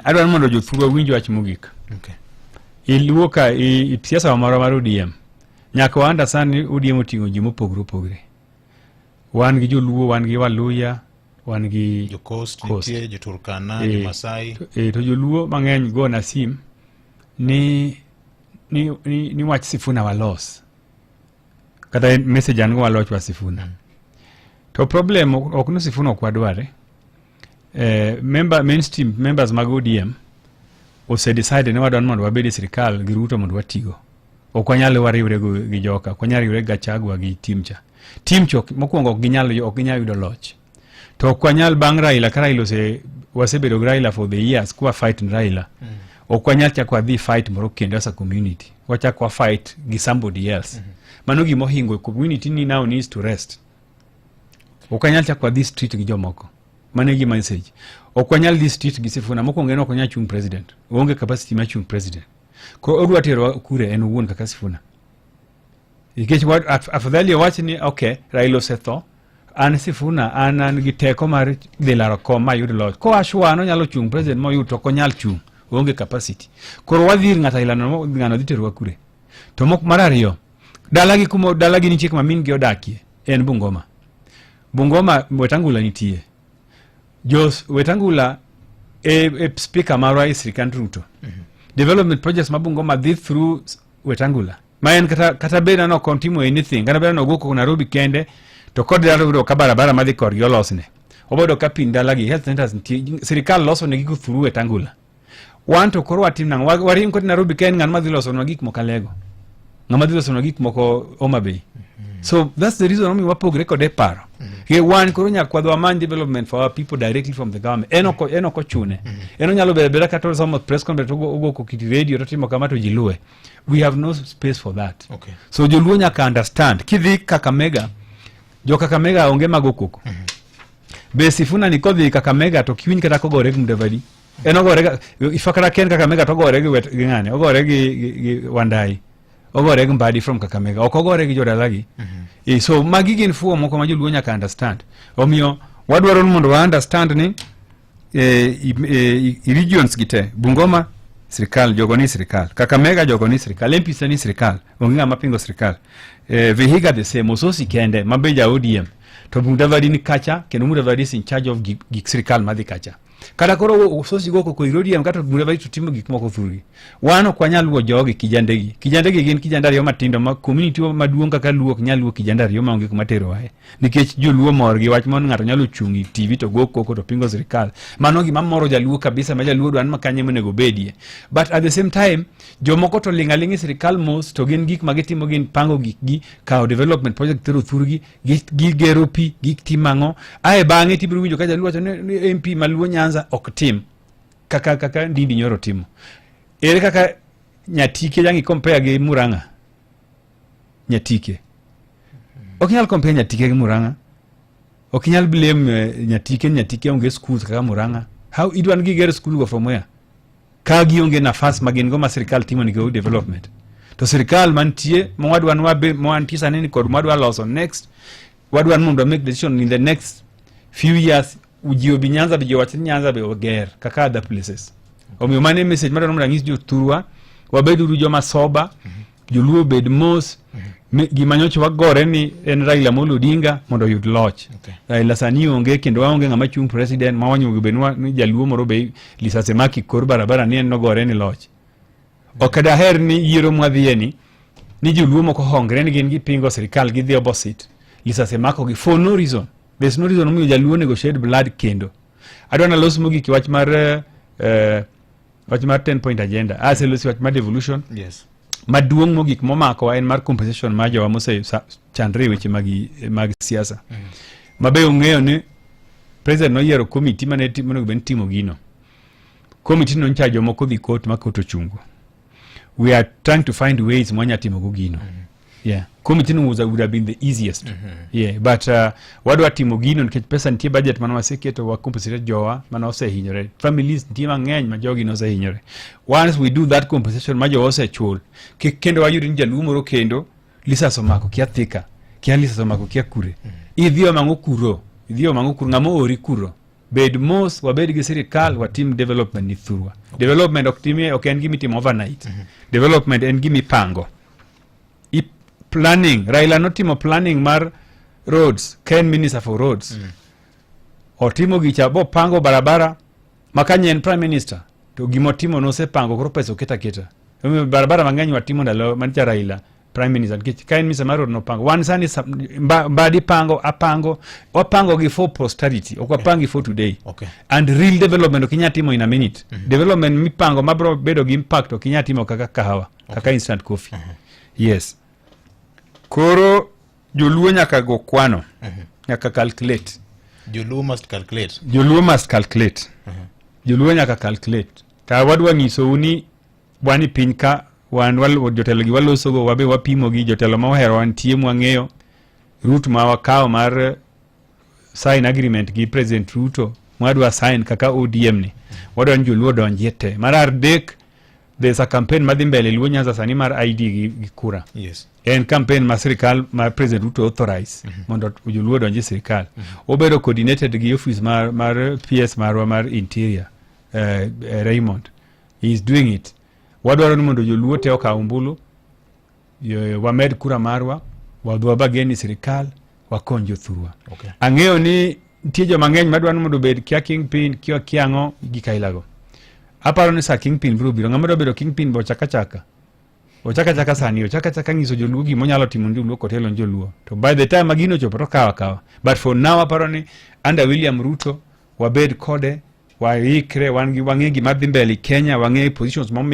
Adwaro mondo jothurwa winj wach mogik. Iluo ka i siasa marwa mar ODM. Nyaka wa understand ni ODM oting'o ji mopogore opogore. Wan gi Joluo, wan gi Waluya, wan gi Jo Coast Coast. nitie, jo Turkana, jo Masai. To Joluo mang'eny gona sim ni wach Sifuna walos. Kata en message an go waloch wa Sifuna. To problem ok ni Sifuna ok wadware. Member mainstream members mag ODM ose decide ni wadwaro mondo wabed e sirikal gi Ruto mondo watigo. Ok wanyal wariwre gi joka, ok wanyal riwre gi Gachagua gi team cha. Team cha mokwongo ok ginyal yudo loch. To ok wanyal bang' Raila ka Raila ose wasebedo gi Raila for the years kwa fight ni Raila. Ok wanyal chak wadhi fight moro kendo as a community. Wachak wa fight gi somebody else. Mano gima ohingo community ni now needs to rest. Ok wanyal chak wadhi street gi jomoko. Mano e gima message. Ok wanyal dhi street gi Sifuna. Mokwongo en ok onyal chung president. Oonge capacity mar chung president. Koro odwa terowa kure en owuon kaka Sifuna. Nikech afadhali owach ni okay, Raila osetho, an Sifuna an gi teko mar dhi laro kom mayud loch. Koa sure nonyalo chung president moyud, to ok onyal chung. Oonge capacity. Koro wadhi ir ng'ato aila no, ng'ano dhi terowa kure. To mok mar ariyo, dalagi kuma dalagi nitie kuma min gi odakie en Bungoma. Bungoma Wetangula nitie. Jos Wetangula e speaker marwa e sirikand Ruto. Development projects ma Bungoma dhi through Wetangula. Ma en kata bed ni ok otimo anything, kata bed ni ogo koko Nairobi kende, to kod dala yudo ka barabara madhi korgi olosne. Obodo ka pin dalagi, health centers nitie, sirikal loso negi go through Wetangula. Wan to koro watim nang'o? Waring kod Nairobi ka en ng'ano madhi losonwa gik moko Alego. Ng'ama dhi losonwa gik moko Homa Bay. So that's the reason omiyo wapogre kode e paro. Wan koro nyaka wadhi wamany development for our people directly from the government. En ok ochune. En onyalo bedo abeda kata osomo press conference, ogo koko e radio to timo kama to ji luwe. We have no space for that. So Joluo nyaka understand. Kidhi Kakamega, jo Kakamega onge mago koko. Be Sifuna ni kodhi Kakamega to kiwinj kata kogore gi Mudavadi. En ogore ifa kata ken Kakamega to ogore gi wet gi ng'ane, ogore gi Wandai. Ogore gi Mbadi from Kakamega. Ok ogore gi jodalagi. So magi gin fuwo moko ma Joluo nyaka understand. Omiyo wadwaro ni mondo wa understand ni i regions gi te, Bungoma sirikal jogo ni sirikal, Kakamega jogo ni sirikal, MPs ni sirikal, onge ng'ama pingo sirikal. Vihiga the same, Osotsi kende ma be ja ODM. To Mudavadi ni kacha kendo Mudavadi is in charge of gik sirikal madhi kacha. Kata koro Osotsi go koko ir ODM kata Mudavadi to timo gik moko thurgi. Wan ok wanyal luwo jogi kijandegi. Kijandegi gin kijande ariyo matindo ma community maduong' kaka Luo ok nyal luwo kijande ariyo maonge kuma terowae. Nikech Joluo mor gi wach mon ng'ato nyalo chung' e TV to go koko to pingo sirikal. Mano gima moro Jaluo kabisa ma Jaluo dwaro ni ma kanye monego obedie. But at the same time, jomoko to ling' aling' e sirikal mos to gin gik ma gitimo gin pango gikgi, kawo development project tero thurgi, gigero pi, gitimo ang'o. Ae bang'e tibiro winjo ka Jaluo wacho ni MP ma Luo Nyanza ok tim kaka Ndindi Nyoro timo. Ere kaka Nyatike jangi compare gi Murang'a? Nyatike. Ok inyal compare Nyatike gi Murang'a. Ok inyal blame Nyatike ni Nyatike onge schools kaka Murang'a. How idwa ni giger school go from where? Ka gionge nafas ma gin go ma sirikal timo ni go development. To sirikal mantie ma wadwa ni wabe ma wantie sani ni kod mwadwa loso next, wadwa ni mondo wa make decision in the next few years, ji obi Nyanza be ji owach ni Nyanza be oger kaka other places. Omiyo mano e message madwaro mondo anyis jothurwa, wabeduru joma sober, Joluo obed mos. Gima nyocha wagore ni en Raila Amolo Odinga mondo oyud loch. Raila sani onge kendo waonge ng'ama chung president ma wanyuogo be ni Jaluo moro be lisase maki kor barabara ni en nogore ni loch. Ok daher ni yiero mwadhiye ni Joluo moko hongre ni gin gipingo sirikal gidhi opposite lisase makogi for no reason. There's no reason omiyo Jaluo onego shed blood kendo. Adwa nalos mogik wach mar 10 point agenda. Aselosi wach mar devolution. Maduong' mogik momakowa en mar compensation mar jowa mose chandre e weche mag siasa. Ma be ong'eyo ni president noyiero committee mane monego bed ni timo gino. Committee no ncha jomoko dhi court ma court ochungo. We are trying to find ways mwanya timo go gino. Yeah. Committee no would have been the easiest. Yeah, but wadwa timo gino nikech pesa nitie, budget mane waseketo wa compensate jowa mane osehinyore. Families nitie mang'eny ma jogi nosehinyore. Once we do that compensation ma jowa osechul, kik kendo wayud ni Jaluo moro kendo lisas omako kia Thika, kia lisas omako kia kure. Idhi omang'o kuro, idhi omang'o kuro, ng'ama oori kuro. Bed mos, wabed gi sirikal, watim development ni thurwa. Development ok timie, ok en gima itimo overnight. Development en gima ipango. I planning, Raila notimo planning mar roads, ka en minister for roads. Otimo gicha bopango barabara ma kanye en prime minister to gimotimo nosepango koro pesa oket aketa. Omiyo barabara mang'eny watimo ndalo mancha Raila prime minister nikech ka en minister mar road nopango. Wan sani Mbadi pango, apango, wapango gi for posterity, ok wapangi for today. And real development ok inyal timo in a minute. Development mipango mabro bedo gi impact ok inyal timo kaka kahawa, kaka instant coffee. Yes. Koro joluo nyaka go kwano, nyaka calculate. Joluo must calculate. Joluo must calculate. Joluo nyaka calculate. Ta wadwa nyisou ni wan e piny ka wan jotelo gi walosogo wabe wapimo gi jotelo ma ohero nitie mwang'eyo route ma wakawo mar sign agreement gi President Ruto mwadwa sign kaka ODM ni wadwa ni joluo donjie te. Mar adek, there's a campaign madhi mbele Luo Nyanza sani mar ID gi kura. En campaign ma sirikal ma President Ruto authorize mondo joluo odonj e sirikal. Obedo coordinated gi office mar PS marwa mar Interior, Raymond. He is doing it. Wadwaro ni mondo joluo te okaw ombulu, wamed kura marwa, wadhi wabageni sirikal, wakony jothurwa. Ang'eyo ni nitie joma ng'eny madwaro ni mondo obed kia kingpin, kia kiang'o gi kailago. Aparo ni sa kingpin biro biro. Ng'ama dwa bedo kingpin be ochak achaka. Ochak achaka sani, ochak achaka nyiso joluo gima onyalo timo ne joluo kotelo ne joluo. To by the time ma gino ochopo to okawo akawa. But for now aparo ni under William Ruto wabed kode, waikre, wan gi wang'e gima dhi mbele Kenya, wang'e positions momiyo